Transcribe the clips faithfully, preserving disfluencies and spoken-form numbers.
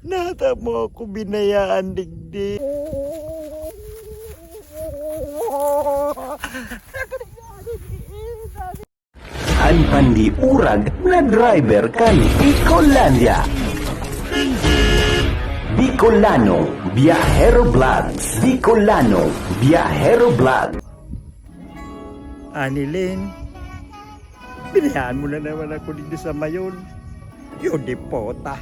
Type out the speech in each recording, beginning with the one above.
Nata mo ako binayaan digdi. An pandiurag na driver kan Bicolandia. Bicolano Viajero Vlogs. Bicolano Viajero Vlogs. Anilin, binayaan mo na naman ako digdi sa Mayon. Yo, di pota.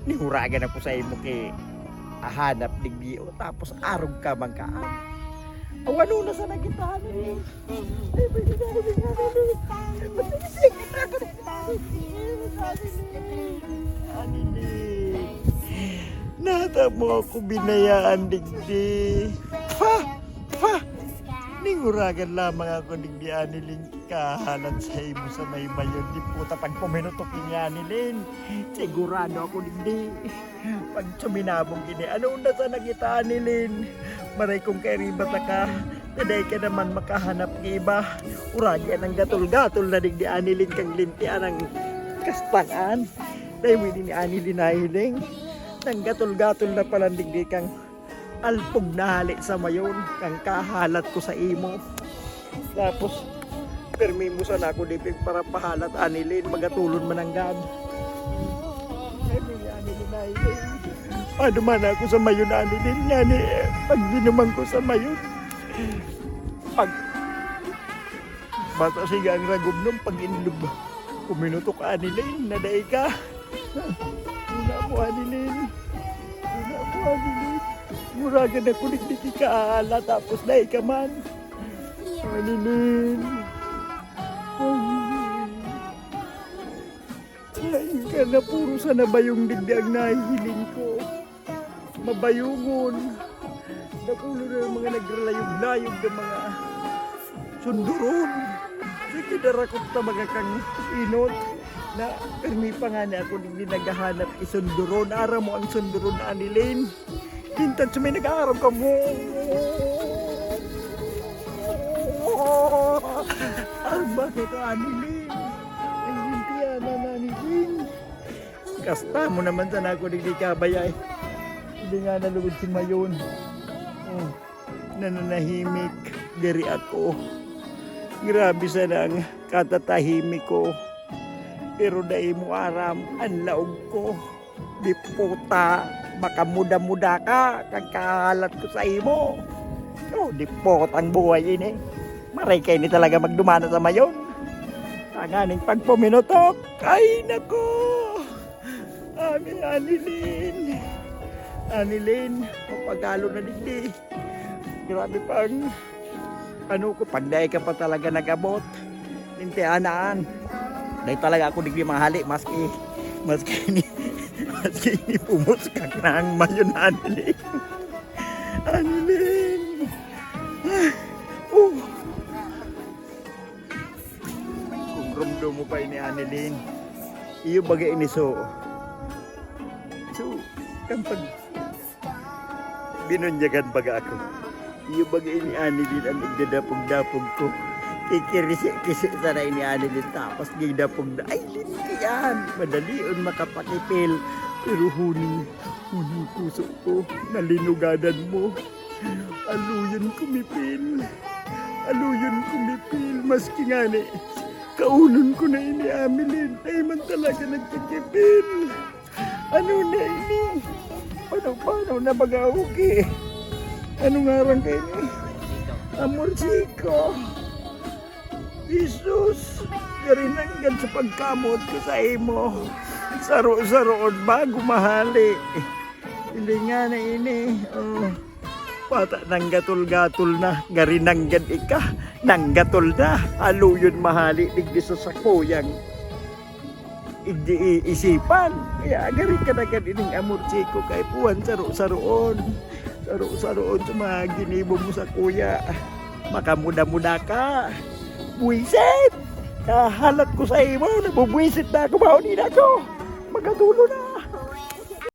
Nihuragan ako sa imo ki ahanap digdi, o tapos arog ka man ka. Aw, ano na sa nagitahan ni? Ay, pwede na, pwede na, pwede na. Pwede na, pwede na. Anilin. Nata mo ako binayaan digdi. Pa! Pa! Ninguragan lamang ako digdi, Anilin. Kahalat sa imo sa may Mayon, di pota, pag puminutok ini, Anilin. Sigurado ako digdi. Pag suminabog ini, ano na sa nagita, Anilin? Maray kung kairiba ta ka, na dai ka naman makahanap ki iba. Uragi anang gatol-gatol na digdi, Anilin, kang lintian ang kastangan. Dai mo ini ni Anilin nahiling. Nang gatol-gatol na pala digdi kang alpog na hali sa Mayon, kang kahalat ko sa imo. Tapos, permi mo sana ako, di pig para pahalat, Anilin, magatulon mananggad. Ay, may Anilin, Anilin. Paduman ako sa Mayon, Anilin. Ngani, pag dinuman ko sa Mayon, pag bata siga ang ragom nung pag-inlog. Kuminutok, Anilin, na dai ka. Una mo, Anilin. Una mo, Anilin. Muragan ako digdi ki kaala, tapos dai ka man. Anilin. Anilin. Lain ka na, puro sana bayong digdi ang nahihiling ko. Mabayongon. Dakulo na yung mga naglalayog-layog na mga sunduron. Sige, darakot na mga kang inot. Na, permi pa nga na ako digdi naghahanap ki sunduron. Aram mo ang sunduron, Anilin? Minsan sa may nag-aarog ka mo. Ang bakit, Anilin? Ang hindi yan, Anilin. Kasta mo naman sana ako digdi kabayay. Hindi nga nalugod si Mayon. Oh, nananahimik, diri ako. Grabe sana ang katatahimik ko. Pero dai mo aram ang laog ko. Di pota, makamuda-muda ka, kang kahalat ko sa imo. Oh, di pota ang buhay ini. Maray ka ini talaga magdumana sa Mayon. Tanganing pagpuminutok. Ay, nako! Ani, Anilin. Anilin, mapagalo na digdi. Grabe pang ano ko, pag dai ka pa talaga nag-abot. Ninti anaan. Dai talaga ako digdi mahali, maski, maski ni, maski ni pumuskak na ang Mayon, Anilin. Anilin. Oh. Kung rumdom mo pa ini, Anilin, iyo baga ini so, so, kan pag binunyagan baga ako. Iyo baga ini, Anilin, ang igdadapog-dapog ko. Kikirisi-kisi sana ini, Anilin, tapos gidapog na. Ay, lintian! Madalion makapakipil. Pero huning, huning puso ko, nalinugadan mo. Aluyon kumipil. Aluyon kumipil. Maski ngani, kaunon ko na ini, Anilin. Dai man talaga nagkikipil. Ano na ini? Paano, paano na mag-auki? Ano ngaran ka ini? Amorcito. Jesus, gari nanggad sa pagkamot ko sa imo. Saro-saroon bago mahali. Hindi nga na ini. Oh. Pata nang gatol-gatol na. Gari nanggad ika. Nang gatol na. Aluyon mahali digdi sa sakuyang igdi isipan. Kaya gari ka na gad ining amor chiko kay puwan saro-saroon. Saro-saroon sa mga ginibo mo sa kuya. Makamuda-muda ka. Buwisit! Kahalat ko sa imo, nabubwisit na ako, mauni na ako. Magatulo na.